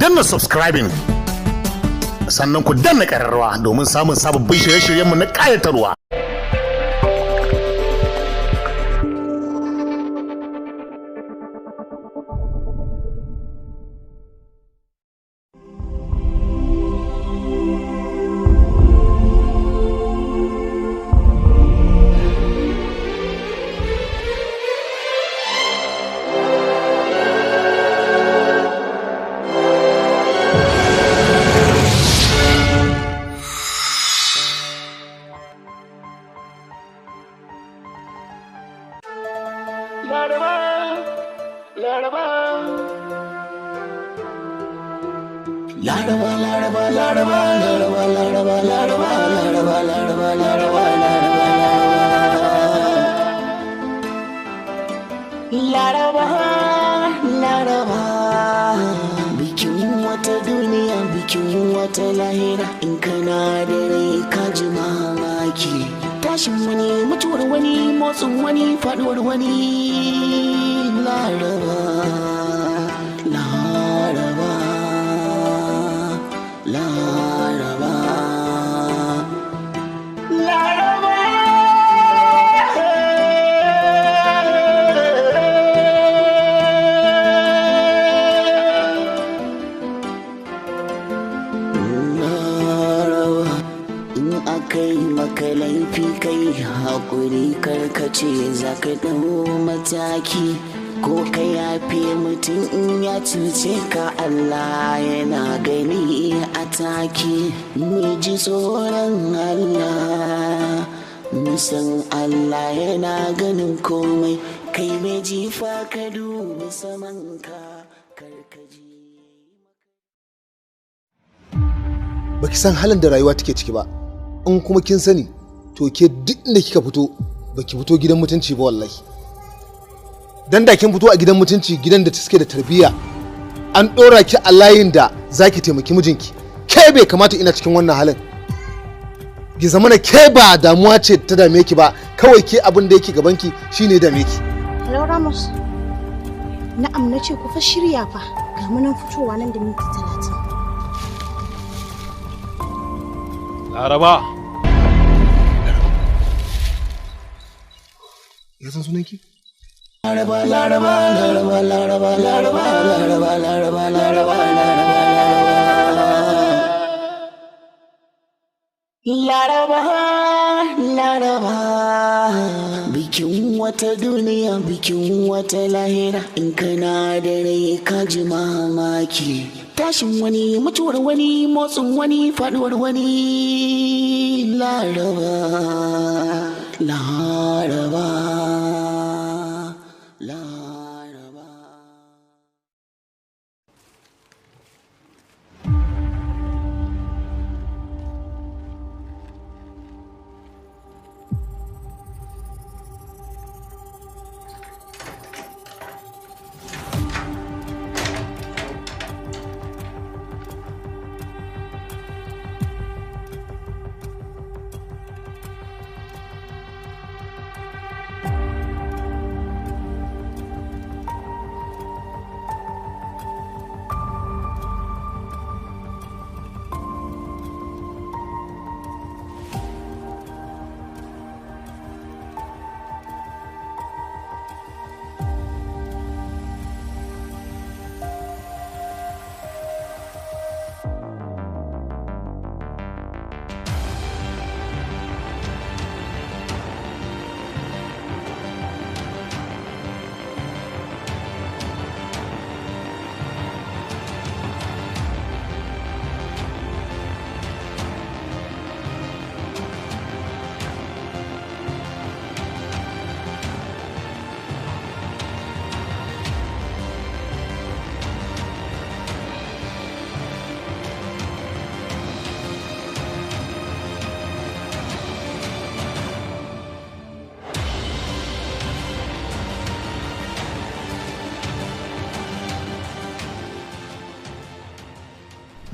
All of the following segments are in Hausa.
Danna subscribing, sannan ku danna ƙararrawa domin samun sababbin shirye-shiryenmu na ƙayatarwa. Laraba, Laraba, Laraba, Laraba, Laraba, Laraba, Laraba, Laraba, Laraba, Laraba, Laraba, bikin wata duniya, bikin wata lahira, in kana da rai ka ji mamaki. Tashin wani, mutuwar wani, motsin wani, faduwar wani. Laraba, Laraba, Laraba, Laraba. Laraba, in aka yi maka laifi kai haƙuri, karkace za ka ɗau mataki, ko ka yafe mutum in ya cuce ka, Allah yana gani a take. Mu ji tsoron Allah, musan Allah yana ganin komai. Kai mai jifa, ka dubi samanka, karkaji. Baki san halin da rayuwa take ciki ba. In kuma kin sani, to ke duk inda kika fito, baki fito gidan mutunci ba wallahi. Dan da kin fito a gidan mutunci, gidan da suke da tarbiyya, an ɗora ki a layin da zaki taimaki mijinki, ke bai kamata ina cikin wannan halin ki zamana ke ba damuwa ce ta dame ki ba. Kawai ke abin da yake gabanki shine dame ki. Hello, Ramos. Na'am, na ce ku fa shirya fa. Ga mu nan fitowa nan da minti 30. Laraba. Ya san sunanki? Laraba, Laraba, Laraba, Laraba, Laraba, Laraba, Laraba, Laraba, Laraba, Laraba, bikin wata duniya, bikin wata lahira, in kana da rai ka ji mamaki. Tashin wani, mutuwar wani, motsin wani, faduwar wani. Laraba, Laraba, Laraba.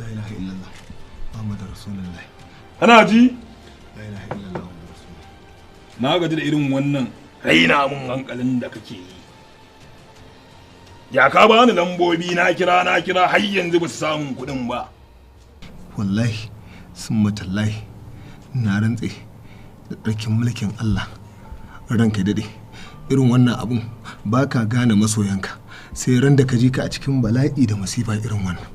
La ilaha illallah Muhammadu Rasulullah. Ana ji? La ilaha illallah Muhammadu Rasulullah. Na gaji da irin wannan raina mun hankalin da kake yi. Ya ka bani lambobi na kira na kira har yanzu ba su samun kuɗin ba. Wallahi sun matallahi na rantse da tsarkin mulkin Allah ranka dade irin wannan abun ba ka gane masoyanka sai ran da ka ji ka a cikin bala'i da masifa irin wannan.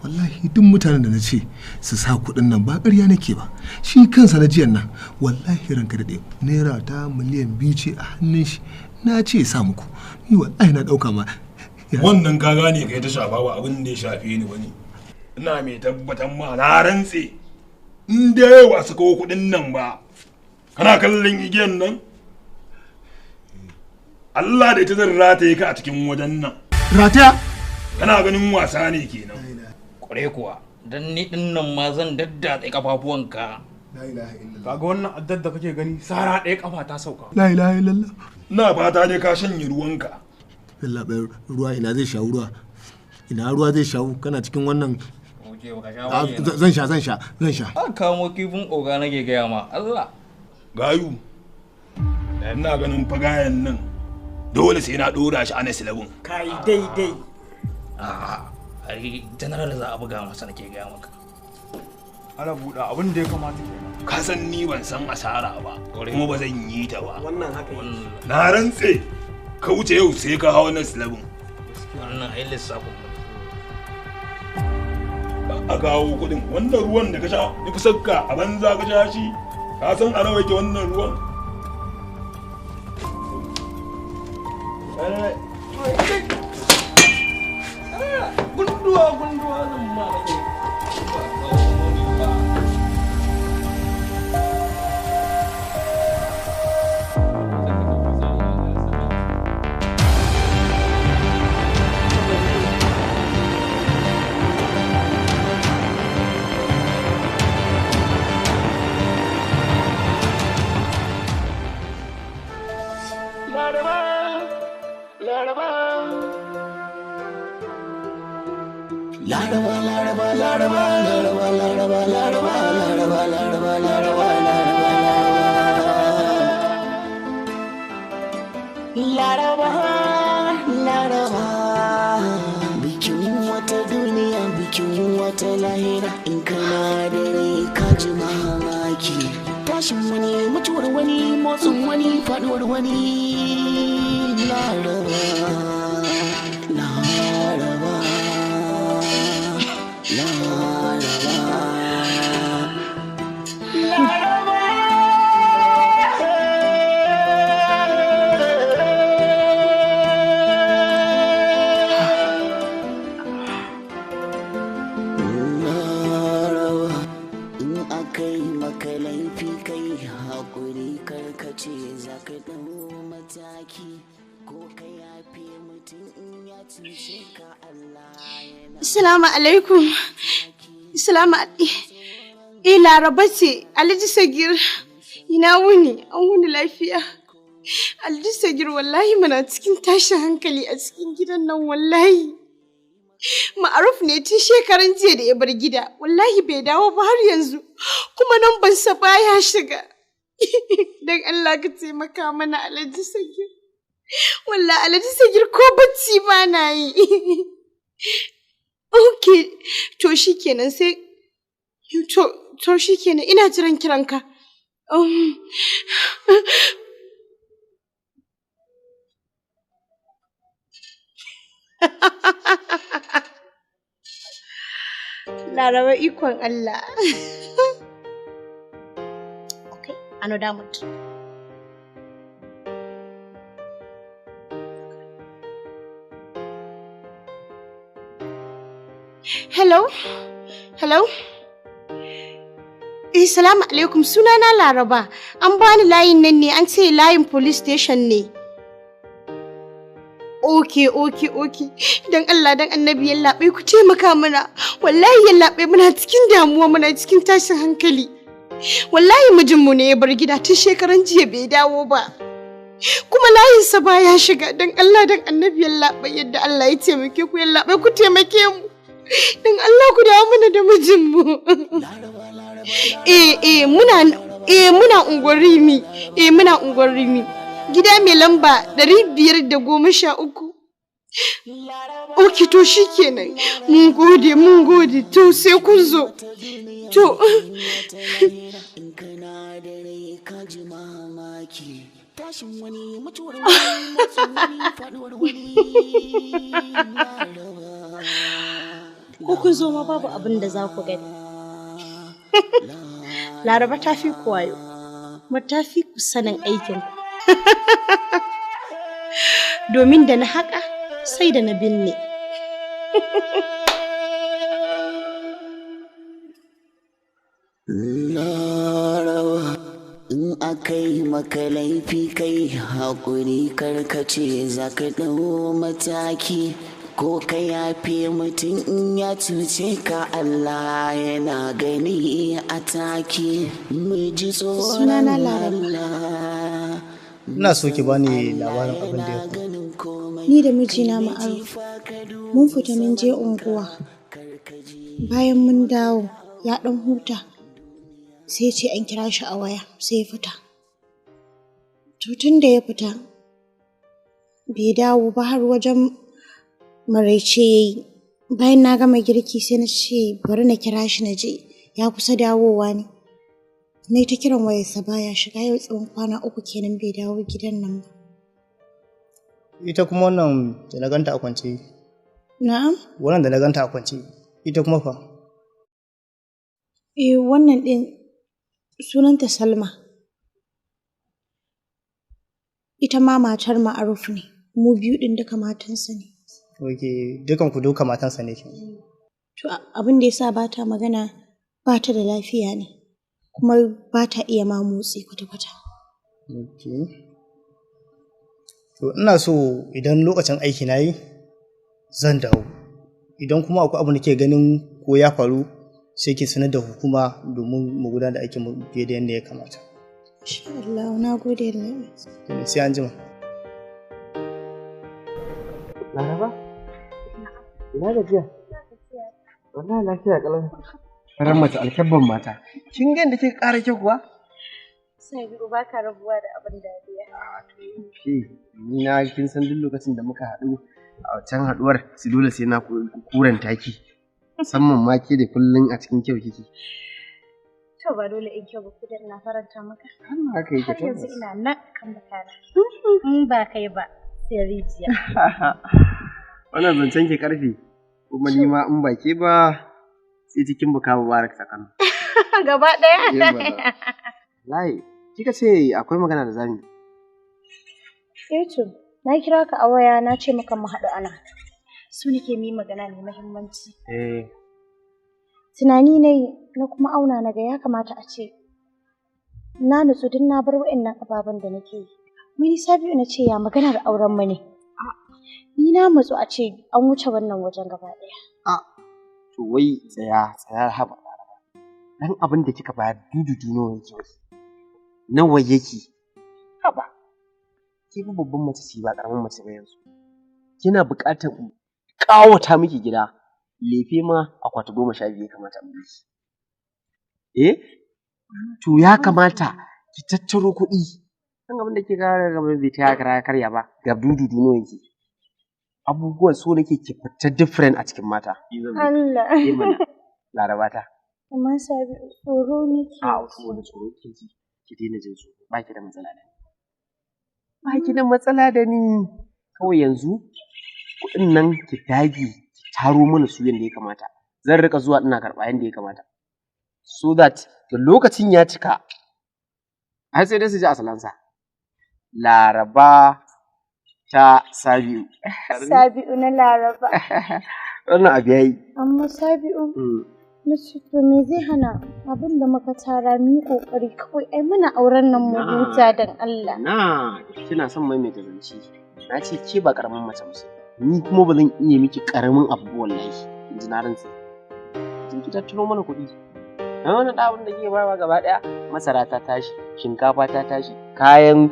Wallahi duk mutanen da na ce su sa kuɗin nan ba ƙarya nake ba, shi kansa na jiyan nan wallahi ranka daɗe naira ta miliyan 2 ce a hannun shi, na ce ya sa muku, ni wallahi na ɗauka ma. Wannan ka gane kai ta shafa ba abin da ya shafe ni bane. Ina mai tabbatar ma na rantse in dai ba su kawo kuɗin nan ba, kana kallon igiyan nan, Allah da ita zan rataye ka a cikin wajen nan. Rataya? Kana ganin wasa ne kenan. Kware kuwa, dan ni din nan ma zan daddatse kafafuwanka. La ilaha illallah. Kaga wannan addar da kake gani sara ɗaya kafa ta sauka. La ilaha illallah. Ina fata dai ka shanye ruwanka. Allah bai ruwa, ina zai shawo ruwa? Ina ruwa zai shawo kana cikin wannan? Oke, baka sha ba kenan. Zan sha, zan sha, zan sha. A kamo kifin oga nake gaya ma Allah. Gayu, ina ganin fagayen nan dole sai na dora shi a silabin. Kai daidai. A'a, ai general za a buga masa nake gaya maka. Ana buɗa abin da ya kamata kenan. Ka san ni ban san asara ba, kuma ba zan yi ta ba. Wannan haka yake. Na rantse ka wuce yau sai ka hawa na silabin. Wannan ai lissafin mu. A kawo kuɗin wannan ruwan da ka sha duk sakka a banza ka sha shi, ka san a nawa yake wannan ruwan? Gunduwa gunduwa zan ma nake. Ba kawo wani ba. Laraba, laraba, laraba, laraba, laraba, laraba, laraba, laraba, laraba, laraba, laraba. Bikin wata duniya, bikin wata lahira, in kana da rai ka ji mamaki. Tashin wani, mutuwar wani, motsin wani, faduwar wani. Laraba, laraba, laraba, laraba. Laraba, in aka yi maka laifi kai haƙuri karkace za ka ɗau mataki ko ka yafe mutum in ya cuce ka Allah yana. Assalamu alaikum. Assalamu alaikum. Eh, Laraba ce, Alhaji Sagir. Ina wuni, an wuni lafiya. Alhaji Sagir, wallahi muna cikin tashin hankali a cikin gidan nan wallahi. Ma'aruf ne tun shekaran jiya da ya bar gida, wallahi bai dawo ba har yanzu. Kuma nan ban sa baya shiga. Don Allah ka taimaka mana Alhaji Sagir. Wallahi Alhaji Sagir ko bacci ba na yi. Ok, to shikenan sai to shikenan ina jiran kiranka. Laraba ikon Allah. Okay, another mood. Hello? Hello? Eh, salamu alaikum. Sunana Laraba. An bani layin nan ne, an ce layin police station ne. Okay, okay, okay. Dan Allah, dan Annabi yallaɓai ku taimaka mana. Wallahi yallaɓai muna cikin damuwa, muna cikin tashin hankali. Wallahi mijinmu ne ya bar gida tun shekaran jiya bai dawo ba. Kuma layinsa baya shiga. Dan Allah, dan Annabi yallaɓai, yadda Allah ya taimake ku yallaɓai ku taimake mu. Dan Allah ku dawo mana da mijinmu. Eh, eh, muna unguwar Rimi. Eh, muna unguwar Rimi. Gida mai lamba 513. Ok, to shikenan. Mun gode, mun gode. To sai kun zo. To. Tashin wani, mutuwar wani, motsin wani, faduwar wani. Ko kun zo ma babu abin da za ku gani. Laraba ta fi ku wayo, kuma ta fi ku sanin aikin ku. Domin da na haƙa sai da na binne. Laraba, in aka yi maka laifi kai haƙuri karkace za ka ɗau mataki ko ka yafe mutum in ya cuce ka, Allah yana gani a take, mu ji tsoron Sunana Laraba. Allah. Ina so ki bani labarin abin da ya faru. Ni da mijina Ma'aruf mun fita mun je unguwa. Bayan mun dawo ya ɗan huta, sai ce an kira shi a waya, sai ya fita. To tun da ya fita bai dawo ba har wajen maraice ya yi. Bayan na gama girki sai na ce bari na kira shi na je ya kusa dawowa ne. Na yi ta kiran wayarsa baya shiga, yau tsawon kwana 3 kenan bai dawo gidan nan ba. Ita kuma wannan da na ganta a kwance. Na'am? Wannan da na ganta a kwance, ita kuma fa? Eh, wannan ɗin sunanta Salma. Ita ma matar Ma'aruf ne. Mu biyu ɗin duka matansa ne. Ok, dukan ku duka matansa ne ke. To abin da yasa ba ta magana, ba ta da lafiya ne. Kuma ba ta iya ma motsi kwata-kwata. Ok. To ina so idan lokacin aiki na yi zan dawo. Idan kuma akwai abu da ke ganin ko ya faru, sai ki sanar da hukuma domin mu gudanar da aikin mu fiye da yadda ya kamata. Insha Allah, na gode Allah. Sai an jima. Laraba? Ina gajiya? Wallahi lafiya kalau. Farar mace, alkyabban mata. Kin ga yadda kika ƙara kyau kuwa? Sabi'u, ba ka rabuwa da abin dariya. Ke, ni na kin san duk lokacin da muka haɗu a can haɗuwar su dole sai na kuranta ki. Musamman ma ke da kullum a cikin kyau kike. To ba dole in kyau ba ko dan na faranta maka. Haka yake. Har yanzu ina nan kan bakana. In ba kai ba sai rijiya. Wannan zancen ke karfi. Kuma ni ma in ba ke ba sai cikin buka mubarak ta Kano. Gaba ɗaya. Lai, kika ce akwai magana da zamu yi. Eh to, na kira ka a waya na ce maka mu haɗu ana. Su nake mi magana mai muhimmanci. Eh. Tunani na yi na kuma auna na ga ya kamata a ce na nutsu duk na bar wa'annan ababen da nake yi. Muni Sabi'u, na ce ya maganar auren mu ne. Ni na matsu a ce an wuce wannan wajen gaba ɗaya. To wai tsaya tsaya, haba Laraba. Dan abin da kika bayar dududu nawa yake wai? Nawa yake? Haba. Ke fa babban mace ce, ba karamin mace ba yanzu. Kina buƙatar in ƙawata miki gida. Lefe ma akwati 12 ya kamata in miki. Eh? To ya kamata ki tattaro kuɗi. Dan abin da kika bayar gaba bai ta kara karya ba. Ga dududu nawa yake. Abubuwan so nake ki fita different a cikin mata. Allah. Eh mana. Laraba ta. Amma Sabi'u, tsoro nake. A wasu wani tsoro ke ji, ki daina jin tsoro, ba ki da matsala da ni. Ba ki da matsala da ni. Kawai yanzu kuɗin nan ki dage ki taro mana su yadda ya kamata. Zan rika zuwa ina karɓa yadda ya kamata. So that da lokacin ya cika, ai sai dai su ji a salansa. Laraba ta Sabi'u. Sabi'u na Laraba. Wannan abu yayi. Amma Sabi'u, na ce to me zai hana abin da muka tara mu yi ƙoƙari kawai ai muna auren nan mu huta don Allah. Na, kina son maimaita zance. Na ce ke ba karamin mace ba. Ni kuma ba zan iya miki karamin abu ba wallahi. In ji na rantse. Kin ki tattaro mana kuɗi. Na wani ɗabin da ke bayarwa gaba ɗaya, masara ta tashi, shinkafa ta tashi, kayan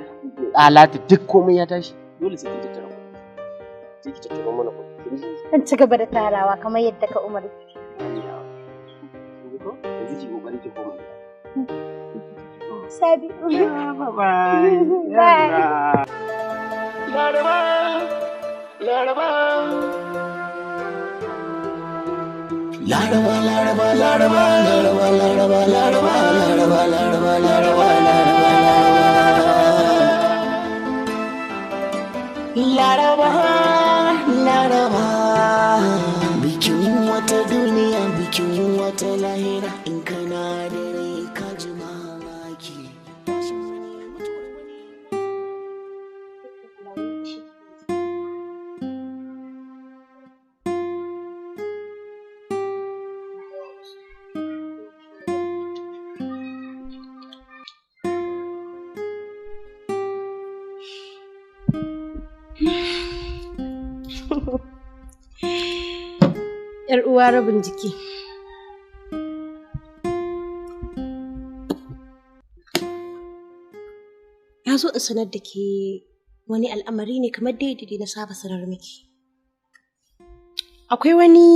alatu duk komai ya tashi. Dole sai kin tattara kuɗi. Sai ki tattaro mana kuɗi. Kin ji? Zan ci gaba da tarawa kamar yadda ka umarci. Kin ji ko? Yanzu ki kokari ki koma gida. Sabi'u. Bye bye. Bye. Laraba, Laraba. Laraba, Laraba, Laraba, Laraba, Laraba, Laraba, Laraba, Laraba, Laraba, Laraba, Laraba. Bikin wata duniya, bikin wata lahira, in kana da rai ka ji mamaki. ‘Yar uwa rabin jiki. Na zo in sanar da ke wani al'amari ne kamar dai da na saba sanar miki. Akwai wani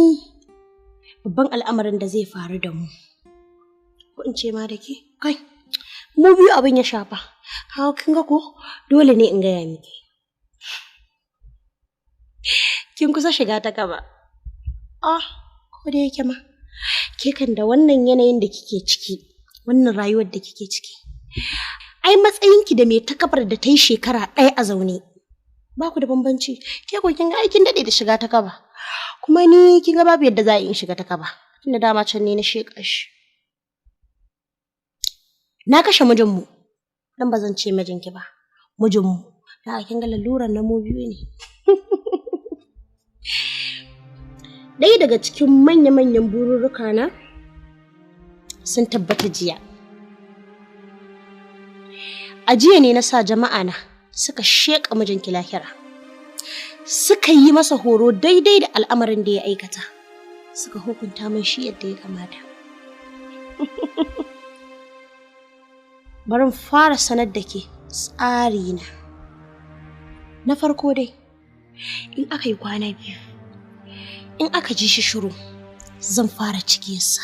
babban al'amarin da zai faru da mu. Ko in ce ma da ke? Kai, mu biyu abin ya shafa. Kawo kin ga ko? Dole ne in gaya miki. Kin kusa shiga ta gaba. Ah, ko da yake ma, ke kan da wannan yanayin da kike ciki, wannan rayuwar da kike ciki. Ai matsayinki da mai takabar da ta yi shekara ɗaya a zaune. Ba ku da bambanci, ke ko kin ga ai kin daɗe da shiga ta kaba. Kuma ni kin ga babu yadda za a yi in shiga ta kaba. Tunda dama can ne na sheƙa shi. Na kashe mijinmu, dan ba zan ce mijinki ba, mijinmu. Da kin ga laluran na mu biyu ne. Ɗaya daga cikin manya-manyan bururruka na sun tabbata jiya. A jiya ne na sa jama'a na suka sheƙa mijinki lahira. Suka yi masa horo daidai da al'amarin da ya aikata. Suka hukunta min shi yadda ya kamata. Bari in fara sanar da ke tsarina. Na farko dai, in aka yi kwana biyu, in aka ji shi shiru, zan fara cigiyarsa.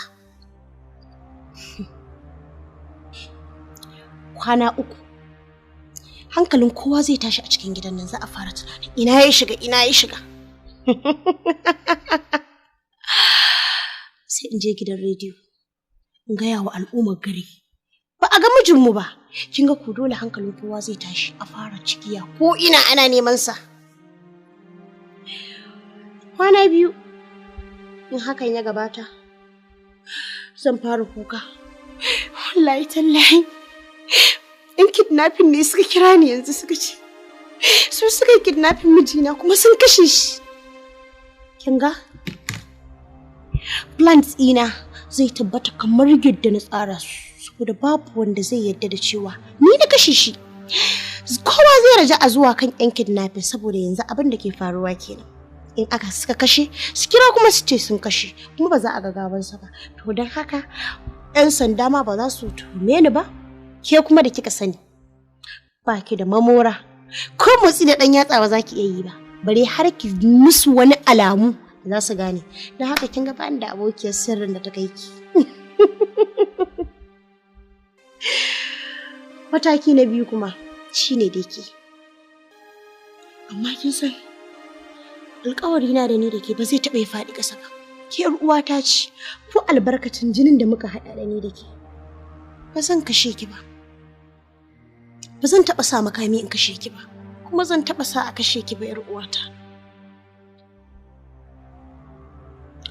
Kwana uku, hankalin kowa zai tashi a cikin gidan nan, za a fara tunanin ina ya shiga, ina ya shiga. Sai in je gidan rediyo, in gaya wa al'ummar gari. Ba a ga mijinmu ba, kin ga ko dole hankalin kowa zai tashi a fara cigiya ko ina ana neman sa. Kwana biyu, in hakan ya gabata, zan fara kuka. Wallahi tallahi, in kidnapping ne suka kira ni yanzu suka ce, su suka yi kidnapping mijina kuma sun kashe shi. Kin ga? Plans ɗina zai tabbata kamar yadda na tsara su, saboda babu wanda zai yarda da cewa ni na kashe shi. Kowa zai raja a zuwa kan 'yan kidnapping saboda yanzu abin da ke faruwa kenan. In aka suka kashe, su kira kuma su ce sun kashe, kuma ba za a ga gawansa ba. To don haka, 'yan sanda ma ba za su tuhume ni ba, ke kuma da kika sani. Ba ki da mamora, ko motsi da ɗan yatsa ba za ki iya yi ba, bare har ki musu wani alamu da za su gane. Don haka kin ga bani da abokiyar sirrin da ta kai ki. Mataki na biyu kuma shine da ke. Amma kin san alƙawari na da ni da ke ba zai taɓa ya faɗi ƙasa ba. Ke ƴar uwata ce, ko albarkacin jinin da muka haɗa da ni da ke. Ba zan kashe ki ba. Ba zan taɓa sa makami in kashe ki ba. Kuma zan taɓa sa a kashe ki ba ƴar uwata.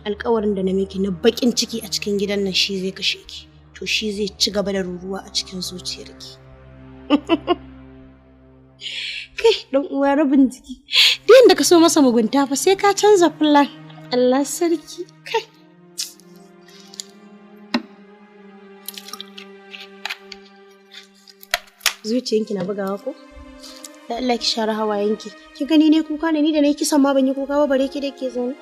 Alƙawarin da na miki na baƙin ciki a cikin gidan nan shi zai kashe ki. To shi zai ci gaba da ruruwa a cikin zuciyarki. Kai ɗan uwa rabin jiki. Duk yanda ka so masa mugunta fa sai ka canza plan. Allah sarki. Kai. Zuciyanki na bugawa ko? Da Allah ki share hawayenki. Ki gani ne kuka ne ni da nayi kisan ma ban yi kuka ba bare ki da ke zaune.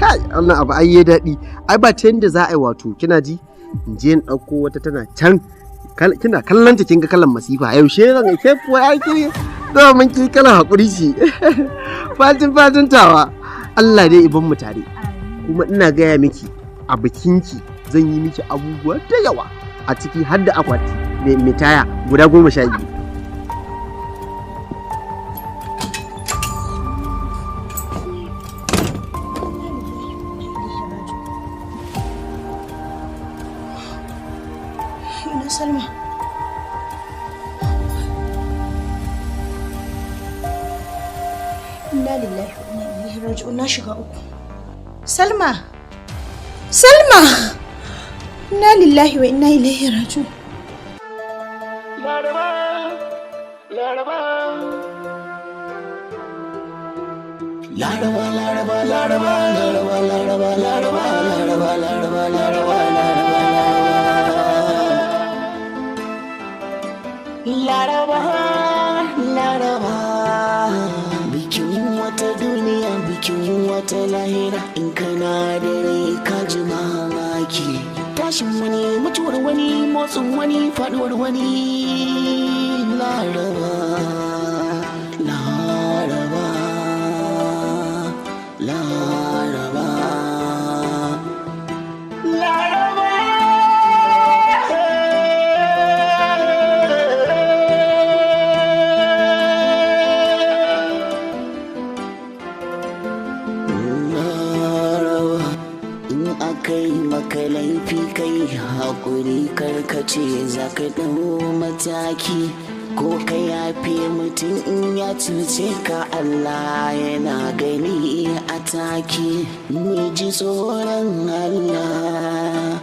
Kai, wannan abu ai ya daɗi. Ai ba ta yanda za a yi, wato kina ji in je in ɗauko wata tana can, kina kallon ta kin ga kalan masifa, yaushe zan ke kuwa? Ai ki domin ki kalan hakuri ce, fatin fatin tawa. Allah dai iban mu tare. Kuma ina gaya miki A bikinki zan yi miki abubuwa da yawa a ciki har da akwati mai taya guda 12. Ina Salma. Inna lillahi wa inna ilaihi raji'un, na shiga uku. Salma! Salma! Inna lillahi wa inna ilaihi raji'un. Laraba, Laraba. Laraba, Laraba, Laraba, Laraba, Laraba, Laraba, Laraba, Laraba, Laraba, Laraba. Laraba, Laraba. Bikin wata duniya, bikin wata lahira, in kana da rai ka ji mamaki. Tashin wani, mutuwar wani, motsin wani, faduwar wani. Laraba, Laraba, Laraba. Laraba. Laraba. In aka yi maka laifi kai haƙuri karkace za ka ɗau mataki ko ka yafe mutum in ya cuce ka, Allah yana gani a take. Mu ji tsoron Allah.